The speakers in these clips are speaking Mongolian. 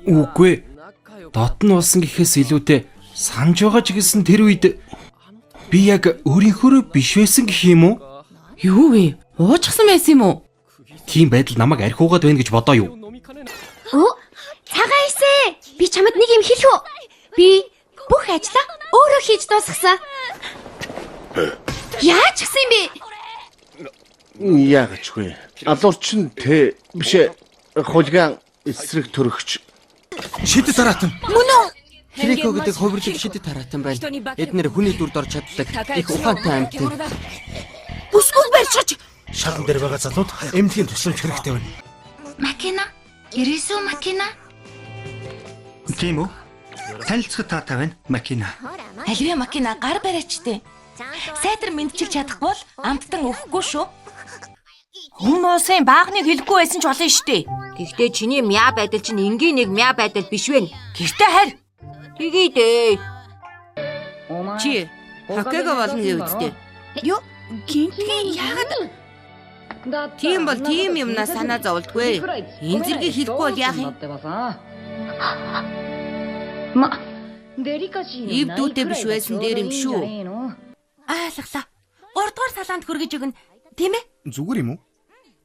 Үгүй. Дотн болсон гэхээс илүүтэй санаж байгаа ч гэсэн тэр үед би яг өөрийнхөөрөө биш байсан гэх юм уу? Юу вэ? Уучсан байсан юм уу? Тийм байдал намайг архиугаад байна гэж бодоо юу? Өө, цагаан эсэ. Би чамд нэг юм хэлэх үү? Би бүх ажлаа өөрөө хийж дуусгасан. Яаж гсэн юм бэ? Яагач вэ? Алуурч нь тэ биш ээ. Хулиган эсрэг төрөгч. Шидэт тараатан. Мөн үү? Кирико гэдэг хувирлаг шидэт тараатан байна. Эднэр хүний дүрд орж чаддаг их ухаантай амьтан. Бүсгүйг барьчихаж Шалан дээр байгаа залууд эмнэлгийн тусламж хэрэгтэй байна. Макина? Ирээсүү Макина? Тийм үү? Танилцахад таатай байна, Макина. Аливаа Макина гар бариач тээ. Сайтар мэдчилж чадахгүй бол амттан өгөхгүй шүү. Хүмүүсэн баахныг хэлэхгүй байсан ч болно шүү дээ. Гэхдээ чиний мяа байдал чинь энгийн нэг мяа байдал биш вэ? Гэртээ харь. Тэгье дээ. Чи хоккейго болно гэвчтэй. Юу? Гинтгийн яагаад Тийм бол тийм юмнаас санаа зовлдгүй. Энэ зэргийг хэлэхгүй бол яах юм? Ив дүүтэй биш байсан дээр юм шүү. Айлглаа. 3 дугаар салаанд хүргэж өгнө. Тийм ээ? Зүгээр юм уу?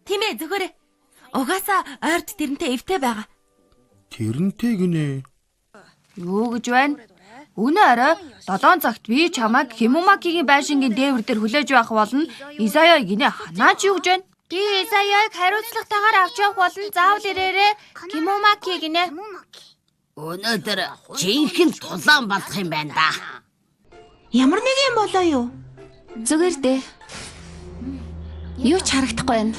Тийм ээ, зүгээр. Угаасаа ойрт тэрнтэй эвтэй байгаа. Тэрнтэй гинэ. Юу гэж байна? Өнөө орой 7 цагт би чамайг Химумакигийн байшингийн дээвэр дээр хүлээж байх болно. Изаяа гинэ ханаач юу гэж байна? Би Изаяаг хариуцлагатайгаар авч явах болно. Заавал ирээрээ. Химумаки гинэ. Өнөөдөр жинхэнэ тулаан болох юм байна да. Ямар нэг юм болоо юу? Зүгээр дээ. Юу ч харагдахгүй байна.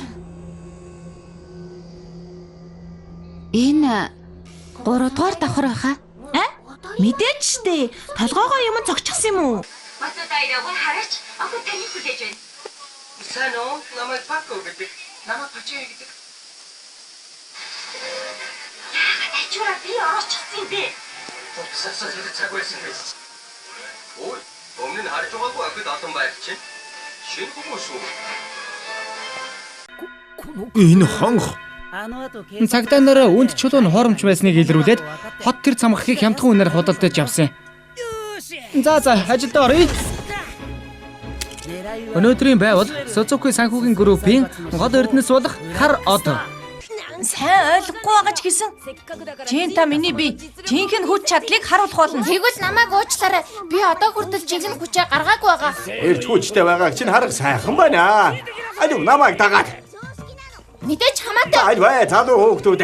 Энэ 3 дугаар давхар байхаа. А? Мэдээч штэ. Толгоогоо юм цогчихсон юм уу? Мацудайраг хараач. Охин таныг хүлээж байна. Сайн уу? Намайг Пако гэдэг. Намайг Пачи гэдэг. Яагаад ачаараа би орчихсон юм бэ? Уцсаас хэрэг цаг байсан гэж. Ой, өмнө нь харж байгаагүй охид олон байр чинь. Шинэ хүмүүс үү? Энэ хонх. Цагдаа нар үнд чулуу нь хоромч байсныг илрүүлээд хот тэр цамхгийг хямдхан үнээр худалдаж авсан. За за ажилдаа оръё. Өнөөдрийн бай бол Сузуки санхүүгийн группийн гол эрдэнэс болох хар од. Сайн ойлгохгүй байгаа ч гэсэн. Чин та миний бие жинхэнэ хүч чадлыг харуулах болно. Тэгвэл намайг уучлаарай. Би одоо хүртэл жинхэнэ хүчээ гаргаагүй байгаа. Ирж хүчтэй байгааг чинь харах сайхан байна. Алив намайг дагаад. Мэдээж хамаатай. Аль бай залуу хүүхдүүд.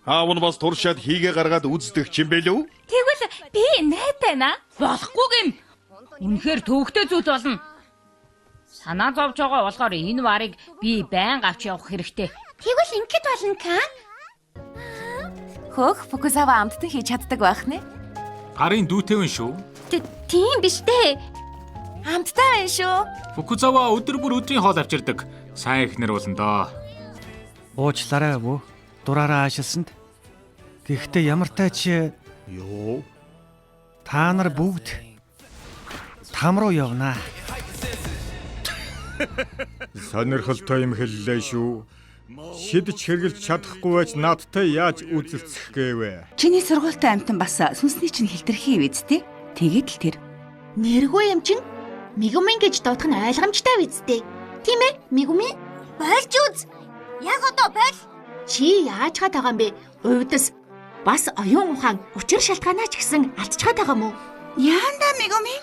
Аав нь бас туршаад хийгээ гаргаад үздэг юм бэлүү? Тэгвэл би найтай на. Болохгүй гин. Үнэхээр төвөгтэй зүйл болно. Санаа зовж байгаа болохоор энэ варыг би байнга авч явах хэрэгтэй. Тэгвэл ингэхэд болно кан? Хөөх Фукусава амттан хийж чаддаг байх нэ. Гарын дүүтэй хүн шүү. Тийм биш дээ. Амттай байна шүү. Фукузава өдөр бүр өдрийн хоол авчирдаг. Сайн ихнэр болно доо. Уучлаарай өвөө. Дураараа аашилсанд. Гэхдээ ямар тач Юу? та нар бүгд там руу явнаа. Сонирхолтой юм хэллээ шүү. Шидэж хэрглэж чадахгүй байж надтай яаж үзэлцэх гээвэ? Чиний сургуультай амтан бас сүнсний чинь хилтерхий биз дээ. Тэгээд л тэр. Нэргүй юм чин Мигумин гэж дуудах нь ойлгомжтой биз дээ. Тийм ээ, Мигумин? Болж үз. Яг одоо боль. Чи яаж хаад байгаа юм бэ? Увдас бас оюун ухаан учир шалтгаанаа ч гэсэн алдчихад байгаа юм уу? Яанда Мегуми?